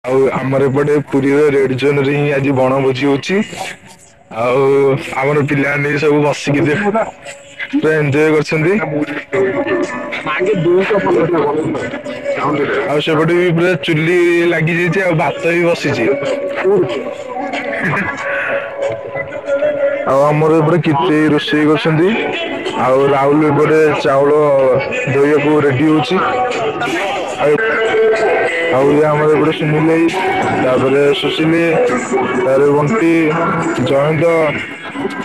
ଆଉ ଆମର ଏପଟେ ପୁରୀର ରେଡ୍ ଜୋନରେ ହିଁ ଆଜି ବଣଭୋଜି ହଉଛି। ଆଉ ଆମର ପିଲାମାନେ ସବୁ ବସିକି ପୁରା ଏନ୍ଜୟ କରୁଛନ୍ତି। ଆଉ ସେପଟେ ବି ପୁରା ଚୁଲି ଲାଗିଯାଇଛି ଆଉ ଭାତ ବି ବସିଛି। ଆଉ ଆମର ଏପଟେ କେତେ ରୋଷେଇ କରୁଛନ୍ତି। ଆଉ ରାହୁଲ ଏପଟେ ଚାଉଳ ଧୋଇବାକୁ ରେଡି ହଉଛି। ଆଉ ଇଏ ଆମର ଏପଟେ ସୁନିଲ ଭାଇ, ତାପରେ ସୁଶୀଲ, ତାପରେ ବଣ୍ଟି, ଜୟନ୍ତ,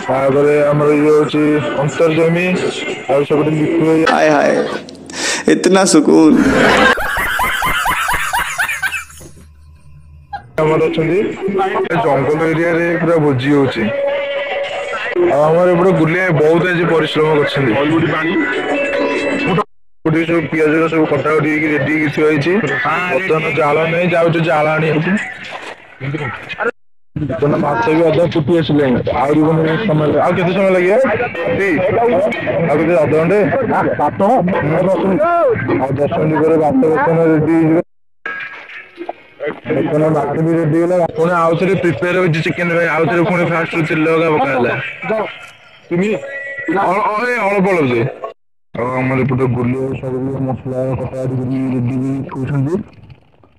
ତାପରେ ଆମର ଇଏ ହଉଛି ଅନ୍ତର୍ଜମୀ, ଆଉ ସେପଟେ ଲିପୁ ଭାଇ। हाय हाय इतना सुकून। ଆମର ଅଛନ୍ତି। ଜଙ୍ଗଲ ଏରିଆରେ ପୁରା ଭୋଜି ହଉଛି। ଆଉ ଆମର ଏପଟେ ଗୁଲିଆ ବହୁତ ଆଜି ପରିଶ୍ରମ କରିଛନ୍ତି। ଏପଟେ ସବୁ ପିଆଜ ସବୁ କଟାକଟି ହେଇକି ରେଡି ହେଇକି ଥୁଆ ହେଇଛି। ବର୍ତ୍ତମାନ ଜାଳ ନାହିଁ, ଯାଉଛୁ ଜାଳ ଆଣିବାକୁ। ବର୍ତ୍ତମାନ ମାଛ ବି ଅଧା ଫୁଟି ଆସିଲାଣି। ଆହୁରି ପୁଣି ସମୟ, ଆଉ କେତେ ସମୟ ଲାଗିବ? ଆଉ କେତେ, ଅଧଘଣ୍ଟେ? ଆଉ 10 ମିନିଟ୍ ପରେ ଭାତ ବର୍ତ୍ତମାନ ରେଡି ହେଇଯିବ। ବର୍ତ୍ତମାନ ଭାତ ବି ରେଡି ହେଇଗଲା। ପୁଣି ଆଉ ଥରେ ପ୍ରିପେୟାର ହଉଛି ଚିକେନ ପାଇଁ। ଆଉ ଥରେ ପୁଣି ଫାଷ୍ଟ ତେଲ ଲଗା ପକା ହେଲା। ଅଳ୍ପ ଅଳ୍ପ ଦେ। ଆଉ ଆମର ଏପଟେ ଗୁଲି ସବୁ ମସଲା କଟାକଟି କରି ରେଡି କରୁଛନ୍ତି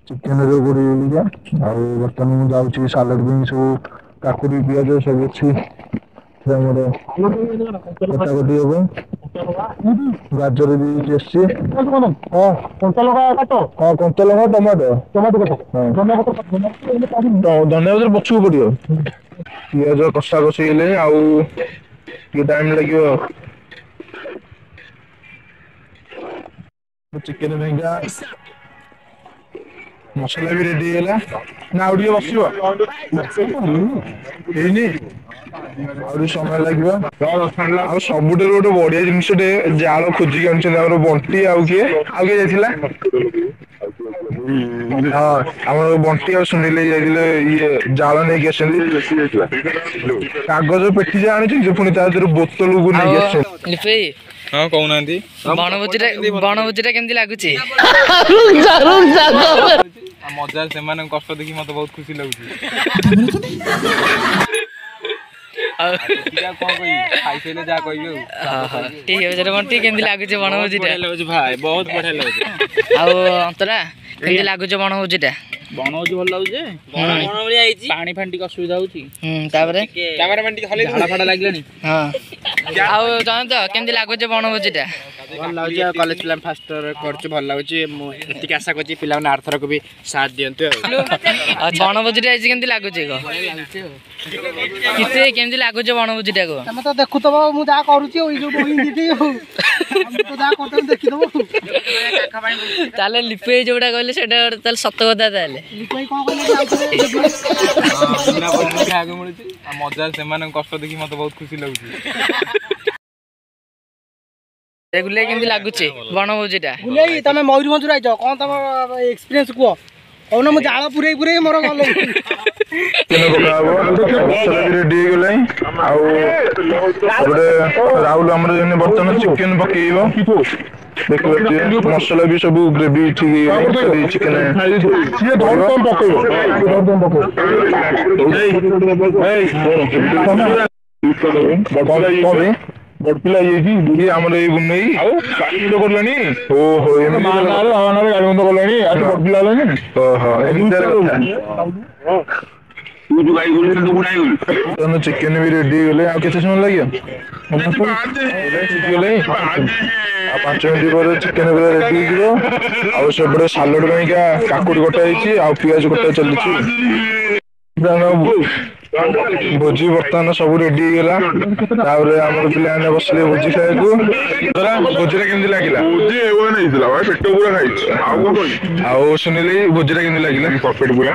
ଚିକେନରେ ବୋଲିକା। ଆଉ ବର୍ତ୍ତମାନ ମୁଁ ଯାଉଛି ସାଲାଡ ପାଇଁ ସବୁ କାକୁଡି ପିଆଜ ସବୁ ଅଛି, ସେ ଆମର କଟାକଟି ହବ। ଗାଜର ବି ଆସିଛି। ହଁ, କଞ୍ଚା ଲଙ୍କା, ଟମାଟୋ, ଧନିଆ ପତ୍ର ପଛକୁ ପଡିବ। ପିଆଜ କଷା କଷି ହେଲେ ଆଉ ଟିକେ ଟାଇମ ଲାଗିବ। ଚିକେନ ପାଇଁକା ମସଲା ବି ରେଡି ହେଇଗଲା ନା ଆଉ ଟିକେ ବସିବ? ହେଇନି, ଆହୁରି ସମୟ ଲାଗିବ। ଆଉ ସବୁଠାରୁ ଗୋଟେ ବଢିଆ ଜିନିଷଟେ, ଜାଳ ଖୋଜିକି ଆଣିଛନ୍ତି ଆମର ବଣ୍ଟି। ଆଉ କିଏ, ଆଉ କିଏ ଯାଇଥିଲା? ହଁ, ଆମର ବଣ୍ଟି ଆଉ ସୁନୀଲ ଯାଇଥିଲେ, ଇଏ ଜାଳ ନେଇକି ଆସିଛନ୍ତି। କାଗଜ ପେଟି ଯାହା ଆଣିଛନ୍ତି, ପୁଣି ତା ଦେହରେ ବୋତଲକୁ ନେଇକି ଆସିଛନ୍ତି। ଲିପି। ହଁ, କହୁନାହାନ୍ତି। ବଣଭୋଜିଟା କେମିତି ଲାଗୁଛି? ମଜା, ସେମାନଙ୍କ କଷ୍ଟ ଦେଖି ମତେ ବହୁତ ଖୁସି ଲାଗୁଛି। ଆଉ କଣ କହିବି, ଖାଇସାରିଲେ ଯାହା କହିବି। ଆଉ ଠିକ ଅଛି। ବଣ୍ଟି, କେମିତି ଲାଗୁଛି ବଣଭୋଜିଟା? ଲାଗୁଛି ଭାଇ, ବହୁତ ବଢିଆ ଲାଗୁଛି। ଆଉ ଅନ୍ତରା, କେମିତି ଲାଗୁଛି ବଣଭୋଜିଟା? ବଣଭୋଜି ଭଲ ଲାଗୁଛି। ପାଣି ଫାଣି ଟିକେ ଅସୁବିଧା ହଉଛି। ତାପରେ ଝାଡା ଫାଡା ଲାଗିଲାଣି। ହଁ, ଆଉ ଜୟନ୍ତ, କେମିତି ଲାଗୁଛି ବଣଭୋଜିଟା? ଭଲ ଲାଗୁଛି। ଆଉ କଲେଜ ପିଲା ଫାଷ୍ଟ କରୁଛୁ, ଭଲ ଲାଗୁଛି। ମୁଁ ଏତିକି ଆଶା କରୁଛି ପିଲାମାନେ ଆରଥରକୁ ବି ସାଥ ଦିଅନ୍ତୁ। ଆଉ ବଣଭୋଜିଟା ହେଇଛି, କେମିତି ଲାଗୁଛି? କେତେ କେମିତି ଲାଗୁଛି ବଣଭୋଜିଟା କୁହ? ତମେ ତ ଦେଖୁଥିବ ମୁଁ ଯାହା କରୁଛି। ଆଉ ଏଇ ଯୋଉ ଯାହା କରୁଛନ୍ତି ଦେଖିଦବ। ତାହେଲେ ଲିପି ଯୋଉଟା କହିଲେ ସେଇଟା ତାହେଲେ ସତ କଥା। ତାହେଲେ ଖାଇବାକୁ ମିଳୁଛି ଆଉ ମଜା, ସେମାନଙ୍କ କଷ୍ଟ ଦେଖି ମତେ ବହୁତ ଖୁସି ଲାଗୁଛି। ଗୁଲେଇ, କେମିତି ଲାଗୁଛି ବଣଭୋଜିଟା? ଗୁଲେଇ, ତମେ ମୟୂରଭଞ୍ଜରୁ ଆଇଛ, କଣ ତମ ଏକ୍ସପିରିଏନ୍ସ କୁହ? କହୁନ। ମୁଁ ଜାଳ ପୁରେଇ ପୁରେଇ ମୋର ଗଲେ। ଚିକେନ ପକା ହବ, ମସଲା ବି ରେଡି ହେଇଗଲାଣି। ଆଉ ଗୋଟେ ରାହୁଲ ଆମର ଯେମିତି ବର୍ତ୍ତମାନ ଚିକେନ ପକେଇବ, ଦେଖିପାରୁଥିବେ। ମସଲା ବି ସବୁ ଗ୍ରେଭି ଠିକ ହେଇଗଲାଣି। ଚିକେନ ବଡ ପିଲା ହେଇଯାଇଛି କି ଆମର ଏଇ ବୁନେଇ ଆଉ ଗାଡି ବନ୍ଦ କଲାଣି। ଓହୋ, ଏମିତି ଗାଡି ବନ୍ଦ କଲାଣି, ବଡ ପିଲା ହେଲାଣି। ଓହୋ, ଏମିତି କଥା। ଚିକେନ ବି ରେଡି ହେଇଗଲେ। ଆଉ କେତେ ସମୟ ଲାଗିବ? ଆଉ 5 ମିନିଟ୍ ପରେ ଚିକେନ ପୁରା ରେଡି ହେଇଯିବ। ଆଉ ସେପଟେ ସାଲଡ ପାଇଁକା କାକୁଡି କଟା ହେଇଛି ଆଉ ପିଆଜ କଟା ଚାଲିଛି। ଭୋଜି ବର୍ତ୍ତମାନ ସବୁ ରେଡି ହେଇଗଲା। ତାପରେ ଆମର ପିଲାମାନେ ବସିଲେ ଭୋଜି ଖାଇବାକୁ। ଭୋଜିଟା କେମିତି ଲାଗିଲା? ପେଟ ପୁରା ଖାଇଛି। ଆଉ ସୁନିଲ, ଭୋଜିଟା କେମିତି ଲାଗିଲା? ପରଫେକ୍ଟ ପୁରା।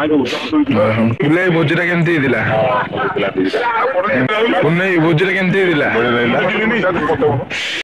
ଭୋଜିଟା କେମିତି ହେଇଥିଲା? ଭୋଜିଟା କେମିତି ହେଇଥିଲା?